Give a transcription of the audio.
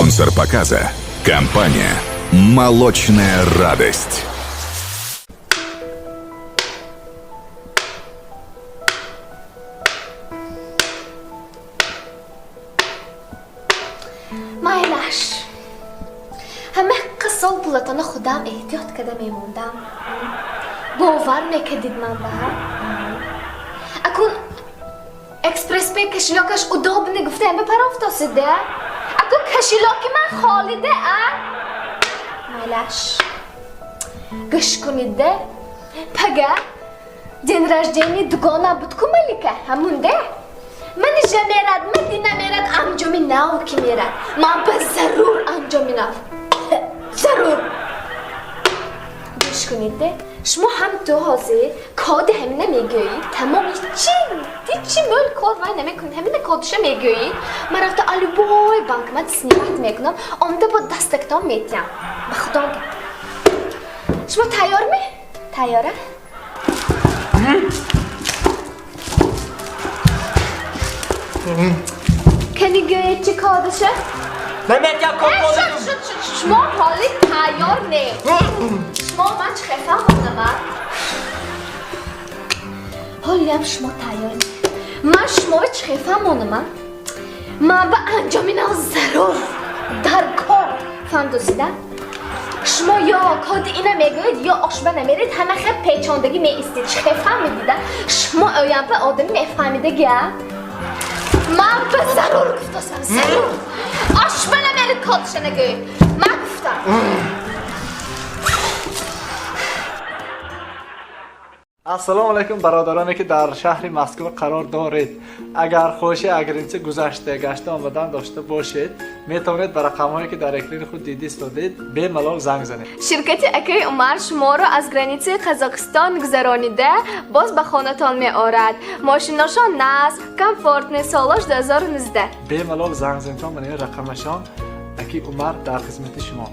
Спонсор показа – компания «Молочная радость». Майлаш. Ҳама сол пулатона худам эҳтиёт карда мемондам. Бовар мекардид ман ба? Акун экспресспе кошелёкаш удобный гуфта ҳама парофтосида? Акун кошелёки ман холида, а? Майлаш. Гӯш кунидда. Пага день рождения дугона буд ку Малика, ҳамунде? Мани жа мерад, мадина мерад, анҷоми нав ки мерад. Ман ба зарур анҷоми нав. Зарур. Гӯш кунидде. Шумо ҳам ту ҳозир коди ҳамина мегӯӣ, тамом ҳичи мӯл кор вай намекунед, ҳамина кодиша мегӯӣ. Ман рафта алюбой банкомат снимать мекунам, омда бо дастактон метиҳам. Ба худо гап. Шумо тайёрме? Тайёра? Кани гӯед чӣ кодиша? Наметиҳам код. Шуд, шуд, шуд, шумо ҳоли тайёр не. Шумо ман чӣ хел фаҳмонама? Ҳолиам шумо тайёр не. Ман шуморо чӣ хел фаҳмонама? Ман ба анҷоми нав зарур дар кор фаҳмдосида? Шумо ё коди ина мегӯед, ё ошба намеред, ҳама хел печондагӣ меистед. Чӣ хел фаҳмидида? Шумо оямпа одами мефаҳмидагия? Ман ба зарур гуфтасам, зарур. Ошба намеред, кодиша нагӯед. Ман гуфтам. Ассалому алайкум, бародароне ки дар шаҳри Москва қарор доред. Агар хоҳиши агринча гузашта гашта омадан дошта бошед, метавонед ба рақамҳое ки дар экрани худ дида истодед, бемалол занг занед. Ширкати акаи Умар шуморо аз границаи Қазоқистон гузаронида боз ба хонатон меорад. Мошиношон нағз, комфортный, солош 2019. Бемалол занг занедтон ба ин рақамашон. Аки Умар дар хизмати шумо.